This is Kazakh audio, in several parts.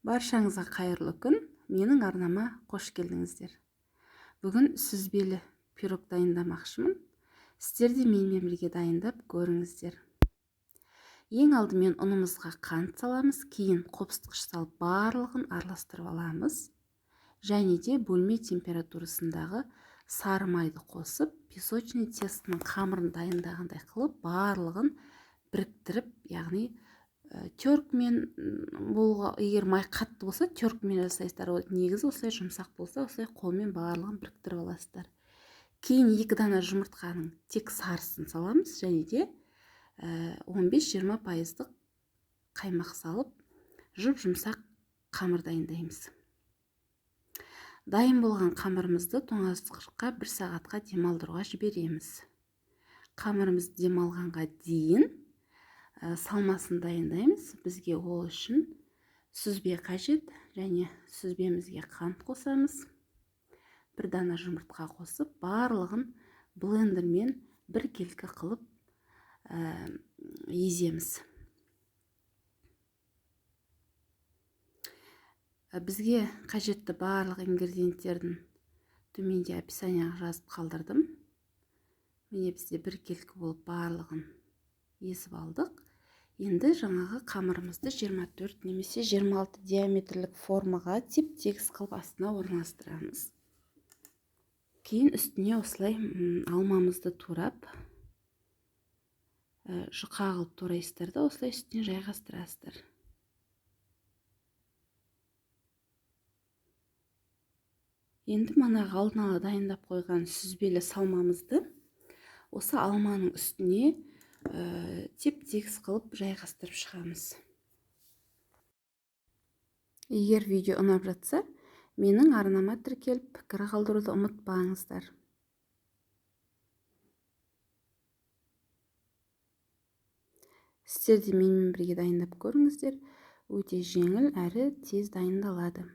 Баршаңызға қайырлы күн. Менің арнама қош келдіңіздер. Бүгін сүзбелі пирог дайындамақшымын. Сіздер де менімен бірге дайындап көріңіздер. Ең алдымен ұнымызға қант саламыз, кейін қопсытқыш салып барлығын араластырып аламыз. Және де бөлме температурасындағы сары майды қосып, песочный тестінің қамырын дайындағандай қылып барлығын біріктіріп, яғни теркмен болуға, егер май қатты болса, теркмен жасайсыздар. Негізі осылай жұмсақ болса, осылай қолмен барлығын біріктіріп аласыздар. Кейін 2 дана жұмыртқаның тек сарысын саламыз және де 15-20% қаймақ салып, жұп-жұмсақ қамыр дайындаймыз. Дайын болған қамырымызды тоңазытқышқа 1 сағатқа демалдыруға жібереміз. Қамырымыз демалғанға дейін салмасын дайындаймыз. Бізге ол үшін сүзбе қажет, және сүзбемізге қант қосамыз. 1 дана жұмыртқа қосып, барлығын блендермен біркелкі қылып еземіз. Бізге қажетті барлық ингредиенттердің төменде описанияға жазып қалдырдым. Міне бізде біркелкі болып барлығын езіп алдық. Енді жаңағы қамырымызды 24 немесе 26 диаметрлік формаға теп-тегіс қылып астына орналастырамыз. Кейін үстіне осылай алмамызды турап, жұқа қылып турайсыздар да осылай үстіне жайғастырасыздар. Енді манағы алдын ала дайындап қойған сүзбелі салмамызды осы алманың үстіне теп-тегіс қылып жайғастырып шығамыз. Егер видео ұнап жатса, менің арнама тіркеліп пікір қалдыруды ұмытпаңыздар. Сіздер де менімен бірге дайындап көріңіздер. Өте жеңіл әрі тез дайындалады.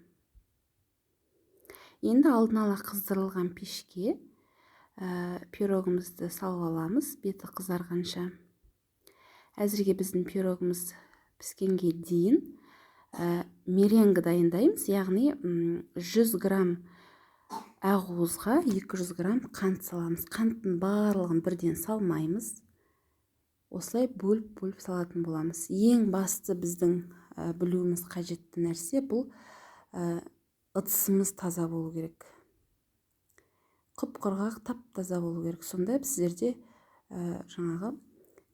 Енді алдын ала қыздырылған пешке пирогымызды салып аламыз, беті қызарғанша. Әзірге біздің пирогымыз піскенге дейін меренгі дайындаймыз, яғни 100 грамм ақуызға 200 грамм қант саламыз. Қанттың барлығын бірден салмаймыз. Осылай бөліп-бөліп салатын боламыз. Ең басты біздің білуіміз қажетті нәрсе бұл ыдысымыз таза болу керек. Құп-құрғақ, тап-таза болу керек. Сонда сіздерде жаңағы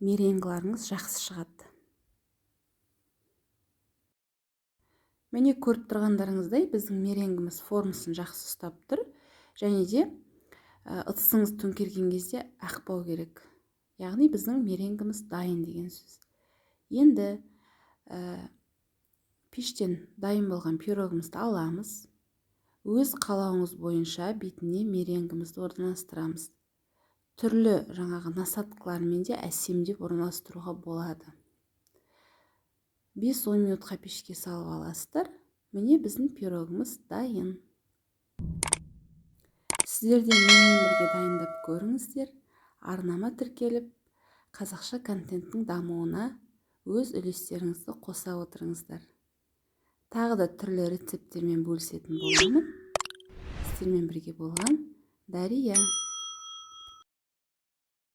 меренгілеріңіз жақсы шығады. Міне көріп тұрғандарыңыздай біздің меренгіміз формасын жақсы ұстап тұр. Және де ыдысыңыз төңкерген кезде ақпау керек. Яғни біздің меренгіміз дайын деген сөз. Енді пештен дайын болған пирогымызды аламыз. Өз қалауыңыз бойынша бетіне меренгімізді орналастырамыз. Түрлі жаңағы насадкалармен де әсемдеп орналастыруға болады. 5-10 минутқа пешке салып аласыздар. Міне біздің пирогымыз дайын. Сіздер де менімен бірге дайындап көріңіздер. Арнама тіркеліп, қазақша контенттің дамуына өз үлестеріңізді қоса отырыңыздар. Тағы да түрлі рецепттермен бөлісетін боламын. Сіздермен бірге болған Дария.